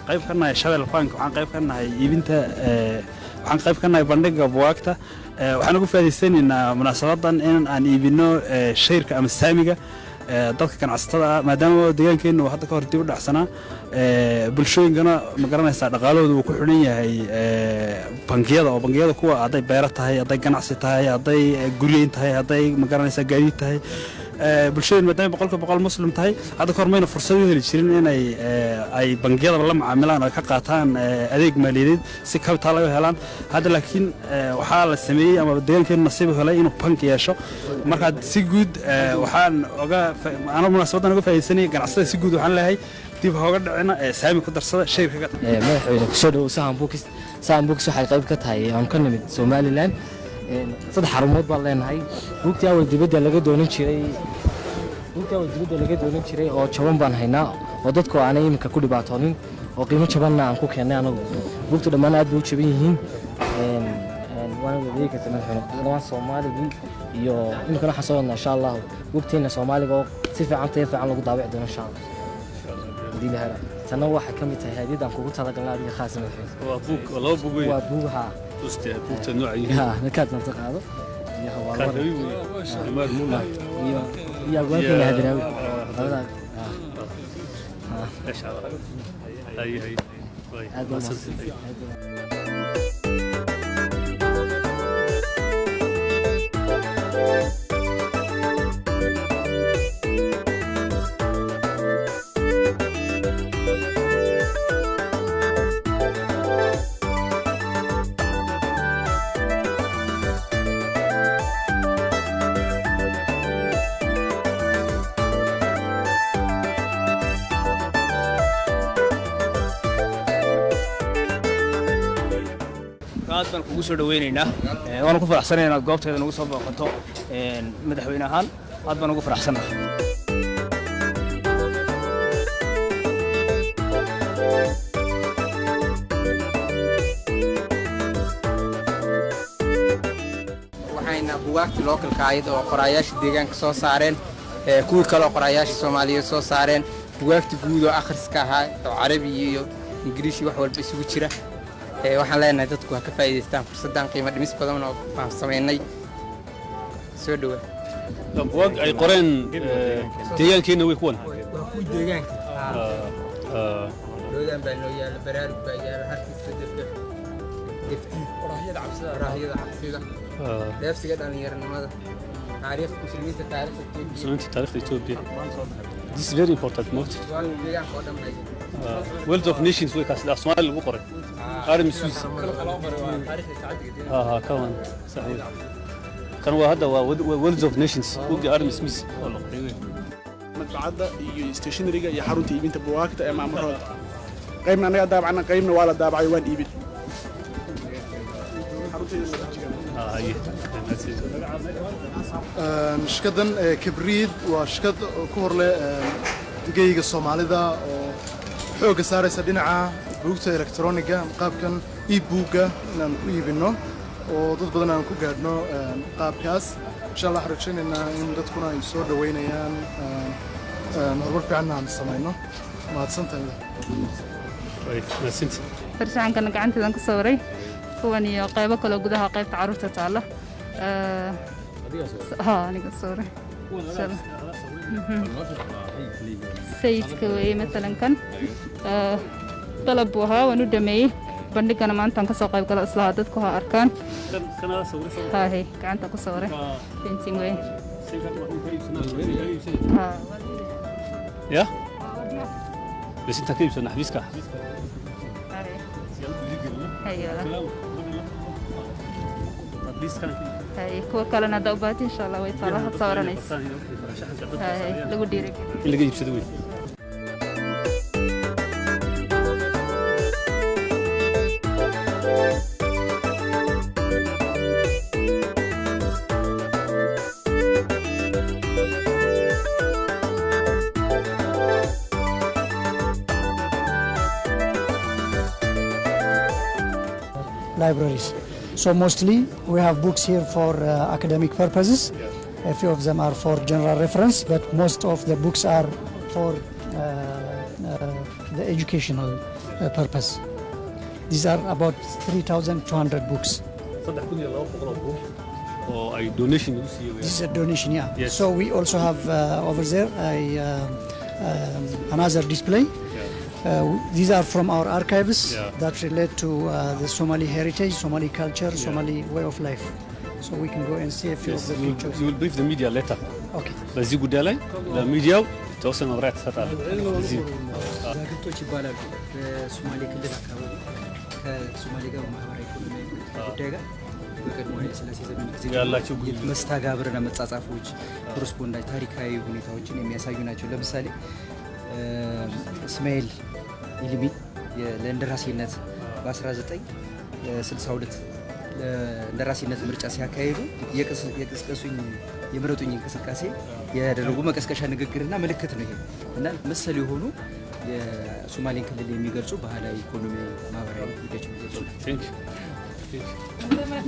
Qayb ka nahay Shabel Bank, waxaan qayb ka nahay iibinta, waxaan qayb ka nahay bandhiga buwaagta. Waxaan ugu faa'iidaysanaynaa munaasabadan in aan iibino share-ka ama saamiga dadka ganacsatada ah, maadaama deegaankeennu uu hadda ka hor dib u dhacsanaa, bulshooyinkana, ma garanaysaa, dhaqaalahooda uu ku xidhan yahay bangiyada, oo bangiyada kuwa hadday beero tahay, hadday ganacsi tahay, hadday guryeyn tahay, hadday, ma garanaysaa, gaadiid tahay. Bulshooyin maadaama 100% Muslim tahay, hadda ka hor mayna fursad u heli jirin inay ay bangiyadaba la macaamilaan oo ay ka qaataan adeeg maaliyadeed si capital ay u helaan. Hadda laakiin waxaa la sameeyey ama deegaankeenu nasiib u helay inuu bank yeesho. Marka si guud waxaan oga anoo munaasabadan uga faa'iidaysanaya ganacsatada si guud, waxaan leeyahay dib hooga dhicina ee saami ku darsada share-ka. Madaxweyne, kusoo dhowow Sahan Books. Sahan Books waxay qayb ka tahay aan ka nimid Somaliland. Saddex xarumood baan leenahay. Buugtii awal dibadda laga doonan jiray oo jaban baan haynaa, oo dadku aanay iminka ku dhibaatoonin, oo qiimo jabanna aan ku keennay anagu. Buugtu dhammaan aad bay u jaban yihiin, waana adeegi karta, madaxweyne, dhammaan Soomaaligii iyo iminkana waxaan soo wadnaa, insha Allahu, buugteena Soomaaliga oo si fiican, tayo fiican lagu daabici doono, insha Allah, hadii la helo. Tanna waxay ka mid tahay hadiyad aan kugu talagalnay adiga khaas, madaxweyne. Waa buug, waa laba buug wey. Waa buug, haa. Tuste buugta nooca yihiin. Ha, markaad doonto qaado iyo waa labada. Kaarawi wey. Umaar Muuna. Iyo abwaankeena Hadraawi, labadaa. Masha Allah. Hay hay. Aad baa mahadsan. Aad baa. Aad baan kugu soo dhaweynaynaa, waana ku faraxsanay inaad goobteeda nagu soo booqato. Madaxweyne ahaan aad baan ugu faraxsannahay. Waxayna bugaagtii local-ka ahayd oo qoraayaasha deegaanka soo saareen, kuwii kale oo qoraayaasha Soomaaliyeed soo saareen, bugaagta guud oo akhriska ahaa oo Carabi iyo Ingiriishi wax walba isugu jira. Waxaan leenahay dadku ha ka faa'iidaystaan fursaddan. Qiimo dhimis badan oo baan samaynay. Soo dhowaa. Buwaag ay qoreen deegaankeena way kuwan. Waa kuwii deegaanka. Loodan baa noo yaala, Baraarug baa yaala, Harkiisa Defdef, Deftiid, Qoraahyada Cabsida, Dheefsiga Dhallinyaranimada, Taariikhda Muslimiinta, Taariikhda Etoobiya. Muslimiinta, Taariikhda Ethiopia. This is very important moot. Bugaagta deegaanka oo dhan baa. Wealth of Nations way kaas af Soomaali lagu qoray. Adam Smith. Ha ha, kan sax wey. Kan waa hadda waa Wealth of Nations, buugii Adam Smith oo la qoray wey. Madbacadda iyo stationery-ga iyo xarunta iibinta bugaagta ee Maamurood, qaybna annagaa daabacna, qaybna waa la daabacay, waan iibin. Xarunta jiga. Haye. Shirkaddan Kibriid waa shirkad ku horleh geyga Soomaalida oo xoogga saaraysa dhinaca buugta elektroniga, qaabkan e-book-ga inaan ku iibinno oo dad badan aan ku gaadhno qaabkaas. Insha Allah, waxaan rajaynaynaa in dadkuna ay soo dhoweynayaan, horumar fiicanna aan samayno. Mahadsantahay. Mahadsanti. Farshaxankana gacanteedan ku sawiray kuwan iyo qaybo kaloo gudaha qaybta carruurta taalla. Ha, aniga sawiray. Sayidka weeye matalan kan. Dalab buu ahaa, waan u dhameeyey. Bandhigana maantaan kasoo qayb galo, islahaa dadku ha arkaan. Hahe, gacanta ku sawiray, painting weeye. Ha. Ya bas intaan ka iibsana xafiiska. Haye, haye, kuwa kalena haddaa u baahato, insha Allah, way taala, had sawiranaysa. Haye, lagu dhiirigeliyo. In laga iibsado wey. Libraries. So mostly we have books here for academic purposes. A few of them are for general reference, but most of the books are for the educational purpose. These are about 3,200 books. 3200 oo buug oo ay donation lagu siiyey. This is a donation, yeah. Yes. So we also have over there another display. These are from our archives that relate to the Somali heritage, Somali culture, Somali way of life. So we can go and see a few Yes, of the you will, pictures. you will brief the media later. Okay. በዚህ ጉዳይ ላይ ለሚዲያው የተወሰነ ማብራሪያ ትሰጣለህ። እዚህ ዛግብጦች ይባላሉ። በሶማሌ ክልል አካባቢ ከሶማሌ ጋር በማህበራዊ ኢኮኖሚ ጉዳይ ጋር በቀድሞ ኃይለ ሥላሴ ዘመን ጊዜ ጀምሮ ያላቸው ግንኙነት። መስተጋብርና መጻጻፎች፣ correspondence፣ ታሪካዊ ሁኔታዎችን የሚያሳዩ ናቸው። ለምሳሌ እስማኤል ኢልሚ ለእንደራሴነት በ1962 ለእንደራሴነት ምርጫ ሲያካሂዱ የቅስቀሱኝ የምረጡኝ እንቅስቃሴ ያደረጉ መቀስቀሻ ንግግርና ምልክት ነው ይሄ እና መሰል የሆኑ የሶማሌን ክልል የሚገልጹ ባህላዊ፣ ኢኮኖሚያዊ፣ ማህበራዊ ጉዳዮች የሚገልጹ ናቸው።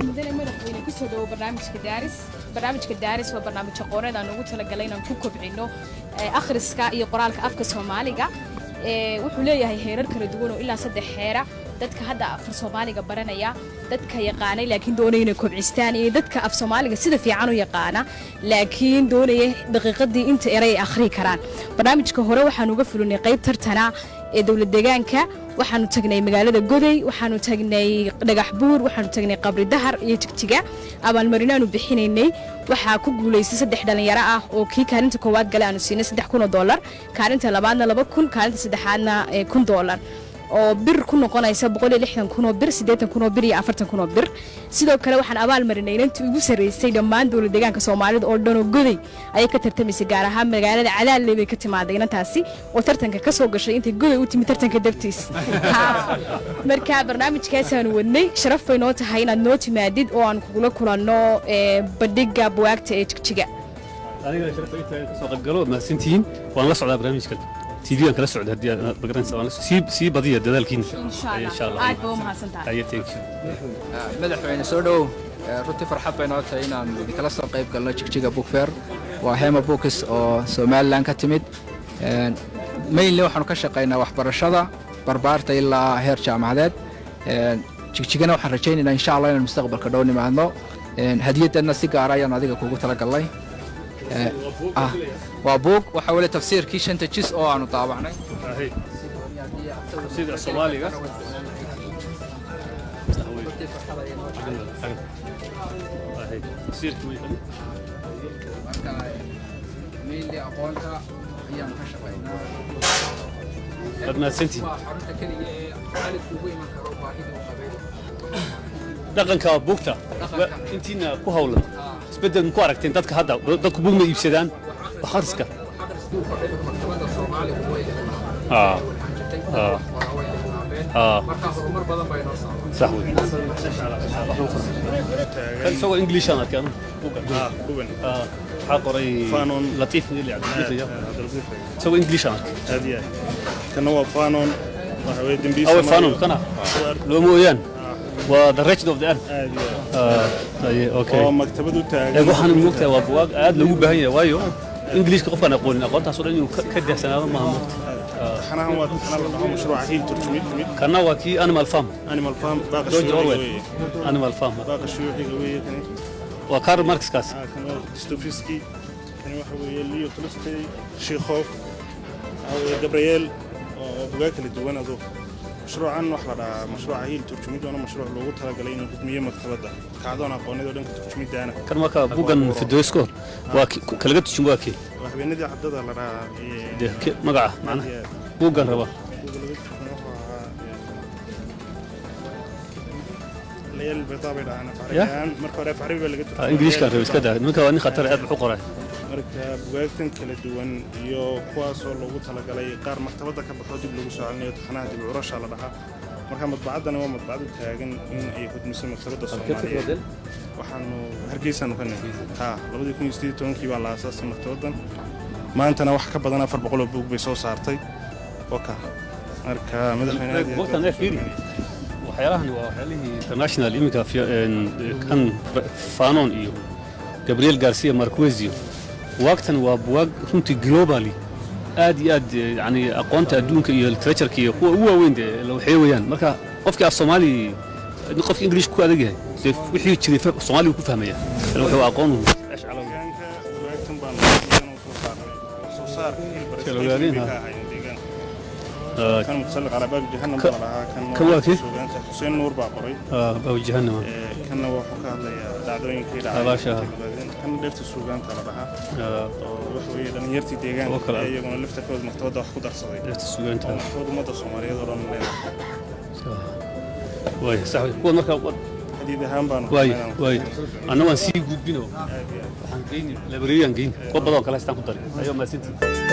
Mudane madaxweyne, kusoo dhawo barnaamijka Daaris. Barnaamijka Daaris waa barnaamij aqooneed aan ugu talagalay inaan ku kobcino akhriska iyo qoraalka afka Soomaaliga. Wuxuu leeyahay heerar kala duwan oo ilaa saddex heera: dadka hadda afar Soomaaliga baranaya, dadka yaqaanay laakiin doonaya inay kobcistaan, iyo dadka af Soomaaliga sida fiican u yaqaana laakiin doonaya daqiiqadii inta eray ay akhri karaan. Barnaamijka hore waxaan uga fulinay qayb tartana ee dowlad deegaanka. Waxaanu tagnay magaalada Goday, waxaanu tagnay Dhagax Buur, waxaanu tagnay Qabri Dahar iyo Jigjiga. Abaalmarinaanu bixinaynay. Waxaa ku guulaystay saddex dhalinyaro ah oo kii kaalinta koowaad gale aanu siinay $3000, kaalinta labaadna 2000, kaalinta saddexaadna $1000, oo bir ku noqonaysa 160,000 oo bir, 80,000 oo bir iyo 40,000 oo bir. Sidoo kale waxaan abaal marinay inantii ugu sarreysay dhammaan dowlad deegaanka Soomaalida oo dhan, oo Goday ayay ka tartamaysay, gaar ahaan magaalada Cadaalle bay ka timaaday inantaasi oo tartanka ka soo gashay intay Goday u timi tartanka dartiis. Marka barnaamijkaasaanu wadnay. Sharaf bay noo tahay inaad noo timaadid oo aan kugula kulanno bandhigga buwaagta ee Jigjiga. Anigana sharaf ay tahay kasoo qayb galo. Mahadsantihiin. Waan la socdaa barnaamijkan, TV aan kala socda. Haddii aad magaranaysa, waan sii badiya dadaalkiina. Insha Allah. Aad baa u mahadsantahay. Haye, thank you. Madaxweyne, soo dhowow. Runtii farxad bay noo tahay inaan idinkala soo qayb galno Jigjiga Book Fair. Waa Hema Books oo Somaliland ka timid. Mainly waxaanu ka shaqaynaa waxbarashada barbaarta ilaa heer jaamacadeed. Jigjigana waxaan rajaynaynaa, insha Allah, inaan mustaqbalka dhow nimaadno. Hadiyaddanna si gaara ayaan adiga kugu talagalnay. Waa buug waxaa weli tafsiirkii shanta jis oo aanu daabacnay. Sida Soomaaliga. Tafsiirka way. Marka mainly aqoonta ayaanu ka shaqaynaa. Waad mahadsantihiin. Waa xarunta keliya ee waalidku ugu iman karo baahida uu qabay. Dhaqanka buugta intiina ku hawlan, isbeddel ma ku aragteen dadka hadda? Dadku buug ma iibsadaan? Wax akhriska maktabada Soomaaligu way marka horumar badan baa inoo socda. Sax wey. Kan isagoo English aan arkay anu buugan. Waxaa qoray Fanon. Latiif Nili Cabdilatiif isagoo English aan arkay. Aad iyo aad. Kana waa Fanon, waxa weeye dembiil. Awe Fanon kana looma ooyaan, waa The Wretched of the Earth. Aad iyo aad. Aye, okay. Oo maktabad u taagan. Eeg, waxaan moogtahay waa buwaag aad loogu baahan yahay, waayo Ingiliishka qofkaan aqoonin aqoontaas oo dhan inuu ka deersanaado maaha, moogta. Taxanahan waa taxana la dhaho mashruuca hiil turjumid. Kana waa kii Animal Farm. Animal Farm, Baaqa George Shuuciga Orwell. weeye. Animal Farm. Baaqa Shuuciga weeye kani. Waa Karl Marx kaas. Kan waa Dostoevsky. Kani waxa weeye Leo Tolstoy, Chekhov, waxa weeye Gabriel, oo bugaag kala duwan. Aduu mashruucan waxa la dhahaa mashruuca hiil turjumid, waana mashruuc loogu talagalay inuu hudmiyo maktabadda kacdoon aqooneed oo dhanka turjumidaana. Kan marka buuggan Fidoysko waa kalaga turjum, waa kii Waa Habeenadii Caddada la dhahaa. Dee magaca macnaha buuggan rabaa. Buugga laga turjumay wuxuu ahaa Layaal Baydaa bay dhahaan af Ya? Carabi ahaan. Marka hore af Carabi baa laga turjumay. Ingiliishkan raba, iska daa. Nimanka waa nin khatar, aad wax u qoray. Marka bugaagtan kala duwan iyo kuwaasoo loogu talagalay qaar maktabadda ka baxo dib lagu soo celinayo, taxanaha dib curasha la dhahaa. Marka madbacaddani waa madbacad u taagan in ay hudmiso maktabadda Soomaaliyeed. Waxaanu Hargeysaanu ka nahay. Ha, 2018-kii baa la aasaasay maktabaddan, maantana wax ka badan 400 oo buug bay soo saartay. Waka marka madaxweyne aad iyo aad Buugtan ee fiiri, waxyaalahan waa waxyaalihii international iminka kan Fanon iyo Gabriel Garcia Marquez iyo buwaagtan waa buwaag runtii globally. Aad iyo aad, yani aqoonta adduunka iyo literatureka iyo kuwa ugu waaweyn dee la waxay weeyaan. Marka qofkii af Soomaali, qofkii English ku adag yahay dee, wixii jiray Soomaali ku fahmaya. Yani wuxuu aqoon Deegaanka bugaagtan baan iyagana u soo saarnay, wax soo saarka Hillpress. Kala ogaadeen, Qayb bay ha. ka ahaayeen deegaanka. Kan Mutasaliq calaa Baabi Jahannam baa lahaa kan. Kan waa kee? Suugaanta Xuseen Nuur baa qoray. Baabu Jahannam. Kanna wuxuu ka hadlayaa dhacdooyinkii dhacay. Abaasha. Kan Dheerta Suugaanta la dhahaa oo waxa weeye dhalinyartii Oo deegaanka kale. ee iyaguna laftarkooda maktabadda wax ku darsaday. Dheerta Suugaanta. Oo maktabad ummadda Soomaaliyeed oo dhan leedahay. Waay, sax wey. Kuwa marka Xadiid ahaan baanu waay, anna waan sii gudbino, waxaan geyni library, aan geyni kuwa badan oo kale haystaan ku dari. Ayo, mahadsantihiin.